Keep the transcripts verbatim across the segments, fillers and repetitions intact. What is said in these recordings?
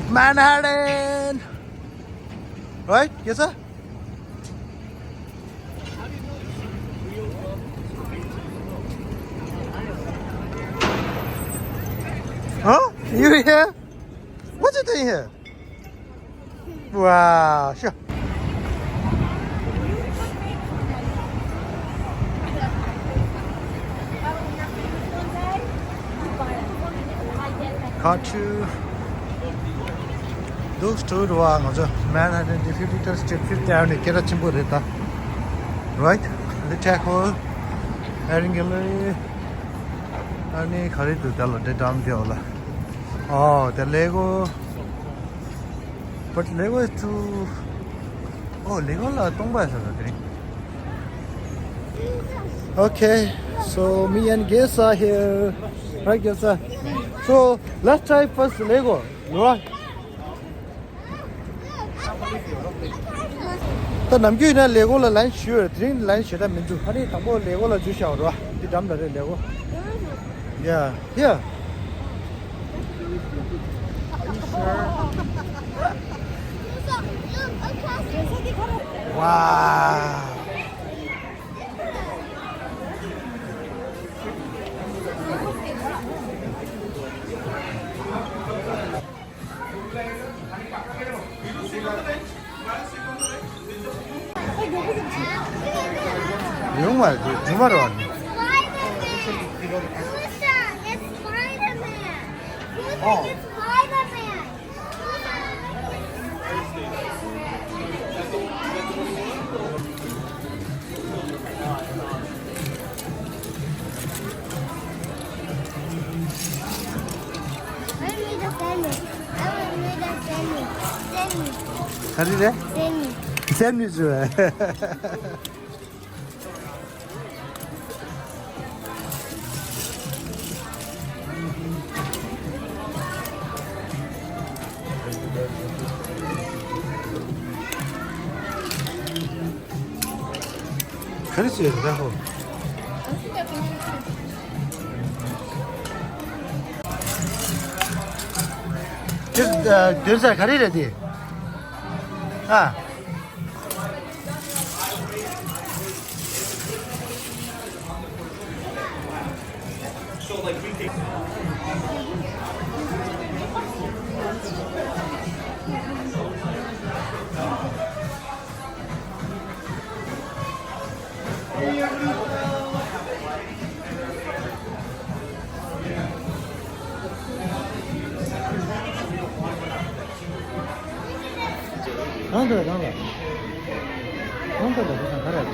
Manhattan. Right? Yes, sir? Huh? You here? What you doing here? Wow, sure. Got to. འདུག་སྤྲོ་བ་ང་ཚོ་Manhattan དེ་fifty-third Street Fifth Avenue སྐད་གྲགས་ཆེན་པོ་རེད་ད། Right? The Tech Hole, Erin Gallery. ཨ་ནི་ག་རེ་འདུག་ད་ལ་དེ་འགྲམ་དེ་འོ་ལ། Oh, the Lego. But Lego is too. Oh, Lego ལ་སྟོང་པ་ཟེར་བ་དེ་རིང་། Okay, so me and Gesa here. Right, Gesa? So let's try first Lego. Right? ད་ནམ་རྒྱུན་ཡིན་ན་ལེ་གོ་ལ་ལན་ཞུ་ཡོད་རེད། དེ་རིང་ལན་ཞུ་ད་མི་འདུག་ཨ་ནི་དང་པོ་ལེ་གོ་ལ་འཇུ་བཞག་རོ། འདི་འགྲམ་ལ་རེད་ལེ་གོ། Yeah, yeah. Wow. ཡོང་བ་རེད། ཉི་མ་རེད་བ། It's Spider-Man. Who thinks it's Spider-Man? I need a sandwich. I will need a sandwich. Sandwich. ག་རེ་རེད། Sandwich. Sandwich རེད། ག་རེ་བྱས་རེད་ཧོ། དེ་དོན་ས་ག་རེ་རེད་དེ། ཨ། གང་འདོད་གང་ལ། གང་འདོད་པ་དེ་དང་ག་རེ་རེད།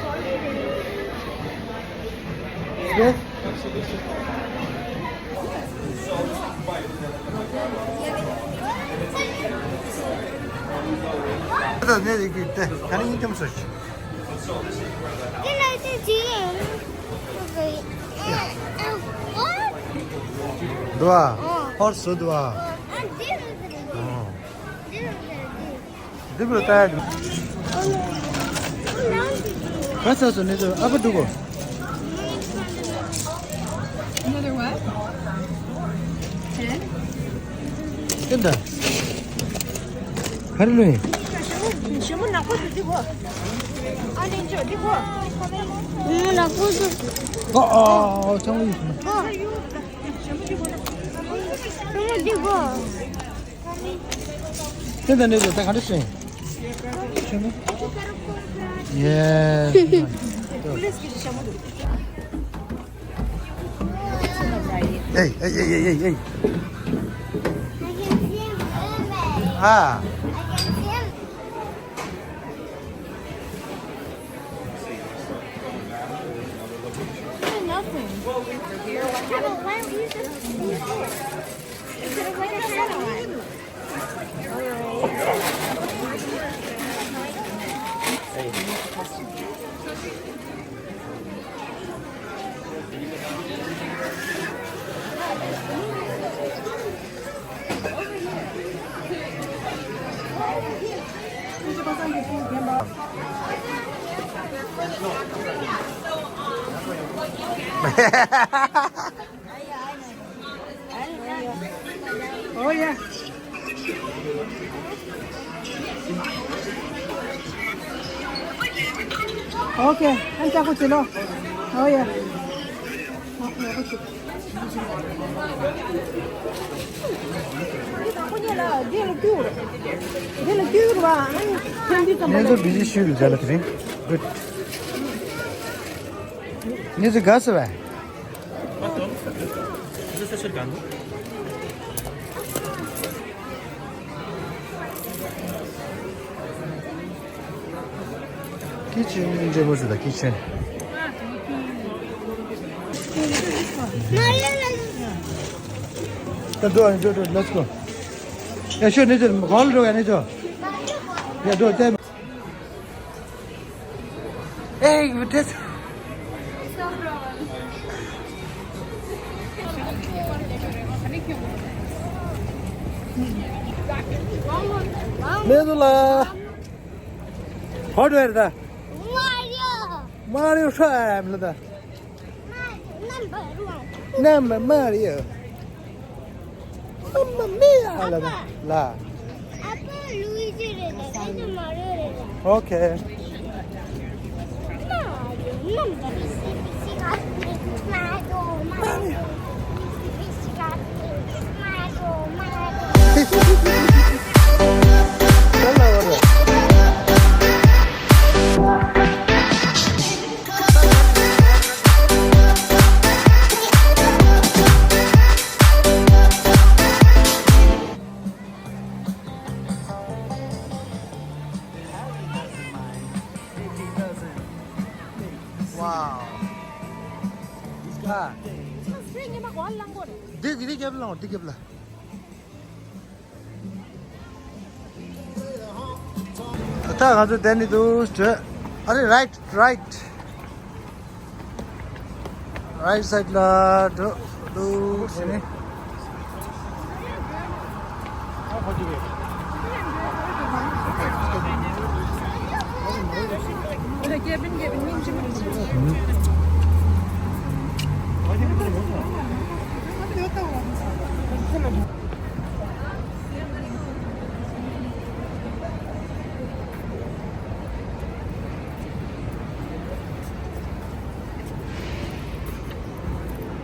ད་ནས་རིག་གི་ཏེ་ག་ནས་ཡིན་ཀྱང་སོ་ཞིག་འདུག་ཨ། ཧོར་སུ་འདུག་ཨ། འདི་བུ་ལྟ་ཡ་འདུག་ག་ཚ་སོ་ནས་ཚོ་ཨ་ཕ་འདུག་གོ། Another what? Ten? ཀྱེ་འདྲ། ག་རེ་ལོས། ཞྭ་མོ་ནག་པོ་འདུག་འདི་གོ། ཨ་ནི་འཇོག་འདི་གོ། ཞྭ་མོ་ནག་པོ་འདུག་ཨ་ཨ་ཨ་ཚང་མ་ཡིན། ཞྭ་མོ་འདི་གོ། ཞྭ་མོ་འདི་གོ། དེ་འདྲ་ནས་ད་ག་འདྲ་བྱས། ཡེ། ཨེ་ཨེ་ཨེ་ཨེ་ཨེ། ཨ། Nothing. Why don't you just Oh yeah. Okay, ཨ་ཅག་ཁོ་ཅི་ལོ། Oh yeah. ཁོ་ཉེ་ལ་དེ་ལ་ཀྱུ་རེད། དེ་ལ་ཀྱུ་རེད་བ། ཨ་ནི་ཁྱེད་འདི་ཙམ་པ་ལ། ངས་ཚོ་བི་ཇི་ཤུལ་ལ་ལ་དེ་རིང་གུད། ངས་ཚོ་དགའ་ས་བས། ཁི་ཆན་འདྲ་པོ་ཞིག་དང་ཁི་ཆན། ད་འགྲོ་ཨ་འགྲོ་འགྲོ། Let's go. ཡ་ཤོད་ནི་ཚོ་གོལ་འགྲོ་ཡ་ནི་ཚོ། ཡ་འགྲོ་ཏེ། Hey, with this. Medula. Hardware da. Mario. Mario sa am la da. Number one. Number Mario. Mamma mia! ལ་ལ། ཨ་ཕ་ལུའི་ཇི་རེད་ད། ཁྱེད་ཚོ་མ་རེད་རེད་ད། Okay. Wow. ཨ། འདི་འདི་རྒྱབ་ལ་འདི་རྒྱབ་ལ། ད་ང་ཚོ་དེ་ནས་འདུག་སྤྲོད། ཨ་རེ། Right, right. Right side ལ་འགྲོ་འདུག་ཟེར་ནས།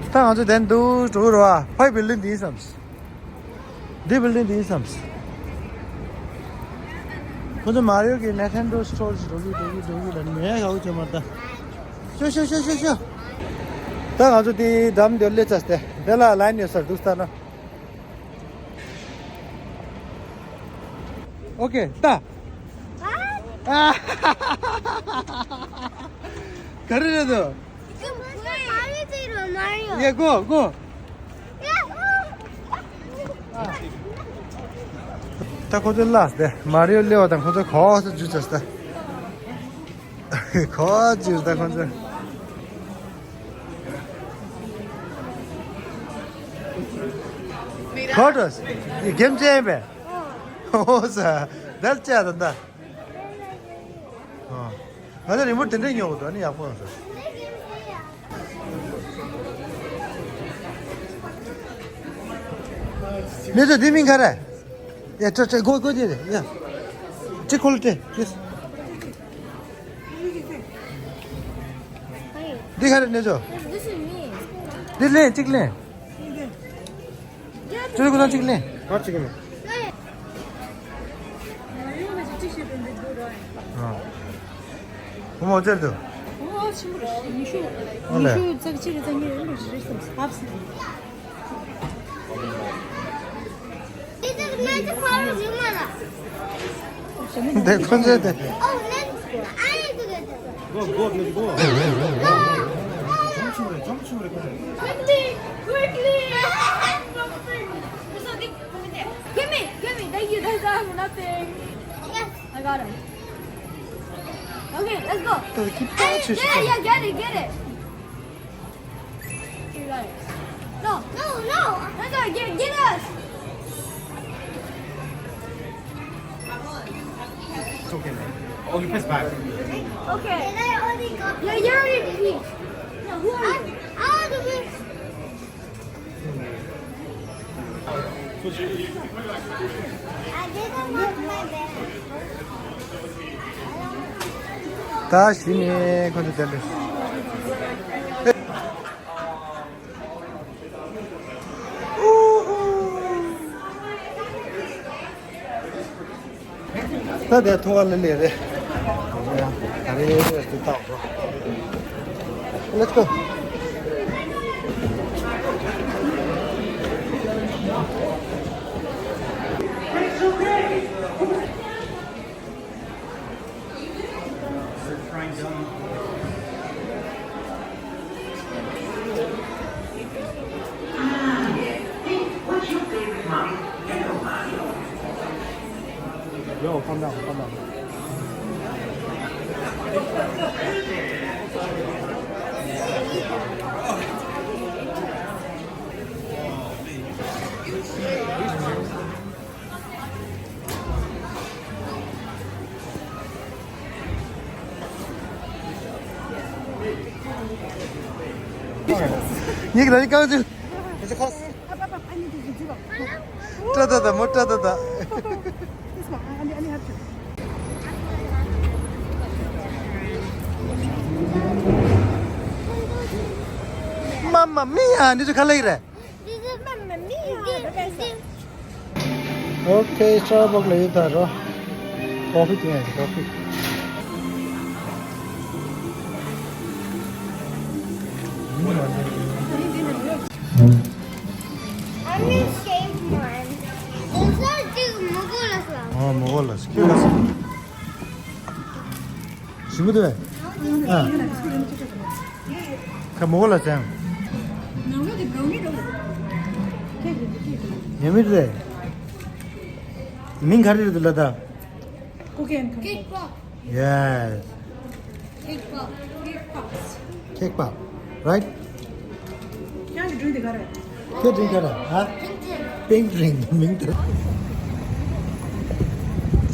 ད་ང་ཚོ་དེ་འདུག་འགྲོ་རོགས། ཕའི་བིལ་ཌིང་འདི་བསམས། འདི་བིལ་ཌིང་འདི་བསམས། ཁོ་ཚོ་མ་རིའོ་གི་ནེ་ཐན་ཌོ་སི་ཊོར་ཞིག་འགྲོ་གི་འགྲོ་གི་འགྲོ་གི་ལ་ནི་མེད་ག་འུ་ཅོ་མར་ད། ཤོ་ཤོ་ཤོ་ཤོ་ཤོ། ད་ང་ཚོ་དེ་འགྲམ་དེ་སླེབས་ཚར་ཏེ་དེ་ལ་ལའིན་ཡོད་སར་འདུག་ལྟ་ན། ཨོ་ཁེ་ལྟ། ཨ། ག་རེ་རེད་འདུག Yeah, go, go. ད་ཁོ་ཚོ་ལ་སྟེ་མ་རིའོ་སླེབས་པ་དང་ཁོ་ཚོ་གོ་སོ་ཇུ་ཅེས་ད། གོ་ཇུ་ད་ཁོ་ཚོ། གོ་ཏོས། ཡི་གེམ་ཅན་པས། ཨོ་ས། དལ་ཅག་ད་ད། ཨ། ང་ཚོ་རི་མོ་དེ་འདྲས་ཉོ་གི་འདུག་ཨ་ནི་ཡག་པོ་ཡོང་སོང་། ནེ་ཚོ་འདི་མིང་ག་རེ། ཡ་ཅོ་ཅོ་གོ་གོ་དེ་རེད་ཡ། ཅི་ཁོལ་ཏེ་ཡེས། འདི་ག་རེ་ནེ་ཚོ། འདི་ལེན་གཅིག་ལེན། ཅོ་ཅོ་ཁོ་ཚང་གཅིག་ལེན། ག་གཅིག་ལེན། ཨ། ཁོ་མོ་ཅེར་དུ། ཨོ་ལེ། འདི་ཁོ་ཚོའི་དེ། Go, go, let's go. Jump, jump, jump. Quickly, quickly. Give me, give me. Thank you, thank you. I have nothing. Yes. I got him. Okay, let's go. Hey, yeah, yeah, get it, get it. You got it. No. No, no. No, no, get, get us. It's okay, man. Oh, you press back. Okay. Yeah, you already beat. No, who are you? I, I want to be. ད་གཞི་ནས་ཁོ་ཚོ་དེ་འདྲ། ད་དེ་ཐུང་བ་ལ་ལས་རེད། ད་རེས་རེས་དེ་བཏང་རོགས། Let's go. ཉིག་ར་ལི་ཀའོ་ཅུ། ཏྲ་ཏ་ཏ་མོ་ཏྲ་ཏ་ཏ། མ་མ་མི་ཡ་འདི་ཚོ་ག་ལ་ཡི་རེད། Okay, Starbucks ལ་ཡོད་ད་རོ། Coffee ཐུང་ཡ་coffee. I need shaved one. This is the Mugolas one. ཨོ་མོ་གོ་ལ་སི་ཁྱོད་ལ་སི། ཞིམ་པོ་འདུག་ཨ། ཁ་མོ་གོ་ལ་ཙང་ཉེ་མི་རེད། མིང་ག་རེ་རེད་ལ་ད། Cake pop. Yes. Cake pop. Cake pops. Cake pop. Right? ཁྱེད་ཀྱི་drink དེ་ག་རེད། ཁྱེད་drink ག་རེད་ཧ། Pink drink མིང་དེ།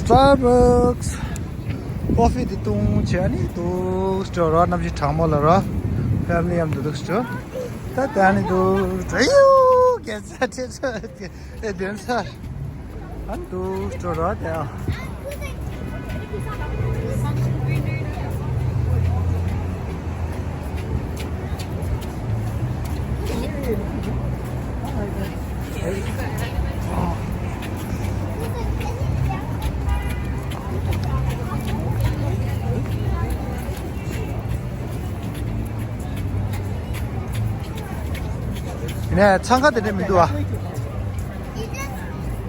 Starbucks coffee དེ་བཏུང་བྱས་ནི་འདུག་སྤྲོ་ར་གནམ་གཤིས་གྲང་མོ་ལ་ར། Family མཉམ་དུ་འདུག་སྤྲོ། ད་ད་ནི་འདུག་སྤྲོ་ཡོ་གེ་ཚ་ཁྲེ་ཚ་ཨེ་དོན་ཚ། ཨ་འདུག་སྤྲོ་ར་དེ་ཨ། ནས་འཚང་ཁ་དེ་འདྲ་མི་འདུག་ཨ།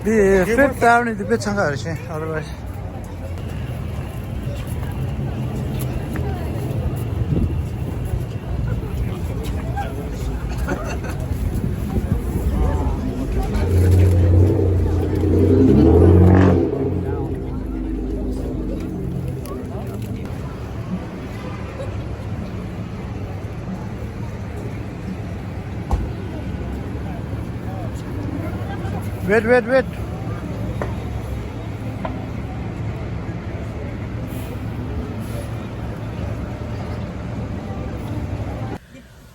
འདི་Fifth Avenue འདི་དཔེ་འཚང་ཁ་རེད་ཤེ། Otherwise Wait, wait, wait.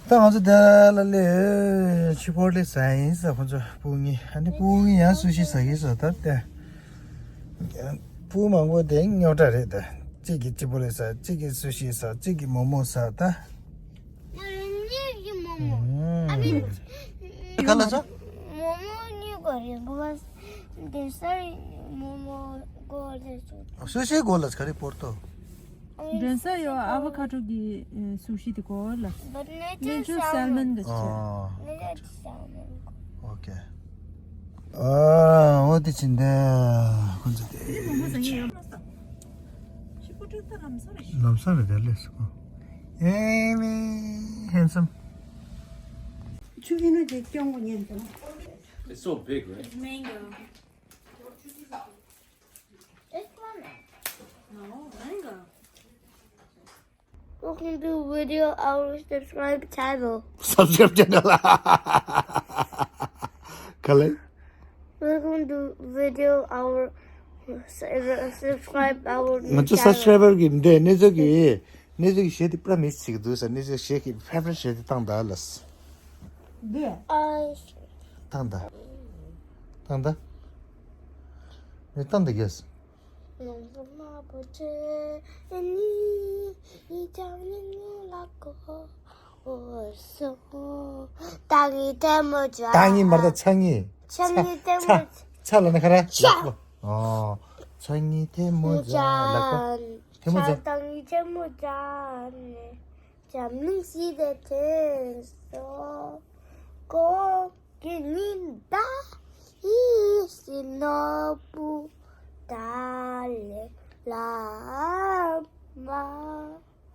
ད་ང་ཚོ་དེ་ལ་ལས་ཆི་པོ་ལེ་ཟ་ཡིན་ཟེར། ཁོ་ཚོ་སྤུན་གཉིས། ཨ་ནི་སྤུན་གཉིས་ཡང་སུ་ཤི་ཟ་གི་ཟེར། ད་དེ་སྤུན་མང་པོ་དེ་རྙོག་དྲ་རེད། ད་གཅིག་གིས་ཆི་པོ་ལེ་ཟ། གཅིག་གིས་སུ་ཤི་ཟ། གཅིག་གིས་མོ་མོ་ཟ། ད་ང་གཉིས་ཀྱིས་མོ་མོ། ཨ་མི། ག་ལ་ཟ། མོ་མོ་གཉིས་ཀ་རེད། གོ་བ་དེ་སར་མོ་མོ་གོ་ལེ་ཟ། སུ་ཤི་གོ་ལ་ཟ་ག་རེ་པོར་ཏོ། གདན་ས་ཡོད། ཨ་བ་ཁ་ཊོ་གི་སུ་ཤི་དེ་གོ་ལ། But nature nature salmon. Salmon གི་ཆེ། ཨོ། Nature salmon. Okay. ཨ་འོ་དེ་ཕྱིན་ཏེ་ཁོ་ཚོ་དེ་ལམ་སང་རེད་དེ་ལས་སུ་ཨེ་མི་handsome. ཆུ་ཨིན་ན་དེ་སྐྱོང་གོ་ཉན་དང་། It's so big, right? Mango. It's lemon. No, mango. Welcome to video our subscribe channel. Subscribe channel. ག་ལེ། Welcome to video our subscribe our ང་ཚོ་subscriber གི་འདི་གནས་ཚུལ་གི་གནས་ཚུལ་གྱི་གཞས་དེ་པྲ་མི་ཞིག་འདུག་ས། གནས་ཚུལ་གཞས་ཀྱི་favorite གཞས་དེ་བཏང་ད་ལ། འདི། ཨ། བཏང་ད། ད་ད། མི་ད་འདི་གས། ནང་དུ་མ་པོ་ཆེ་ནི་ཡི་ཅང་ནི་ངུ་ལ་གོ་འོ་སོ། ད་ངི་ཐལ་མོ་སྦྱར། ད་ངི་མ་ད་ཚ་ངི། ཚ་ངི་ཐལ་མོ། ཚ་ལ་ན་ཁ་ར། ཤ། ལག་པ། ཨོ། ཚ་ངི་ཐལ་མོ་སྦྱར། ལག་པ། ཐལ་མོ་སྦྱར། ད་ངི་ཐལ་མོ་སྦྱར་ནས། འཛམ་གླིང་ཞི་བདེ་དྲན་གསོ། ཀོ་ཀི་ཉི་ཟླ་ཡིད་བཞིན་ནོར་བུ་ཏཱ་ལའི་བླ་མ།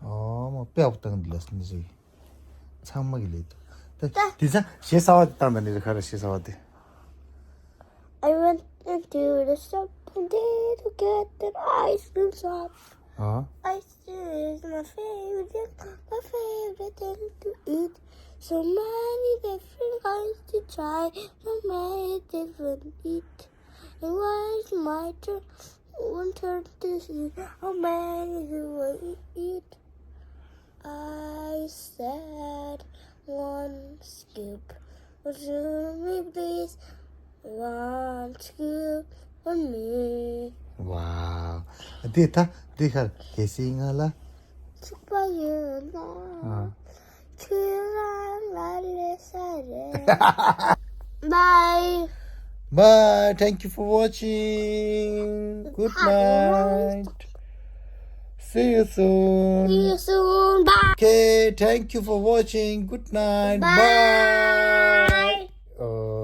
ཨོ་མ་དཔེ་ཡག་པོ་བཏང་འདུག་ལགས་སོ་འདི་ཟིག་ཚང་མ་གི་ལས་འདུག་ད་དེ་ཚང་གཞས་གསར་བ་དེ་བཏང་ད་ནི་རེ་ཁ་ར་གཞས་གསར་བ་དེ། I went into the shop one day to get an ice cream shop. ཨ། Ice cream is my favorite thing, my favorite thing to eat. So many different kinds to try, so many different eat. It was my turn, one turn to see how many do I eat. I said one scoop. Would you me please? One scoop for me. Wow. འདི་ད་འདི་ཁར་གལ་སྲིད་ང་ལ། ཚུགས་པ་ཡོད་ན། ཨ། ཁྱོད་རང་ལ་ལས་ས་རེད། Bye. Bye. Thank you for watching. Good night. See you soon. See you soon. Bye. Okay, thank you for watching. Good night. Bye. Bye. Oh.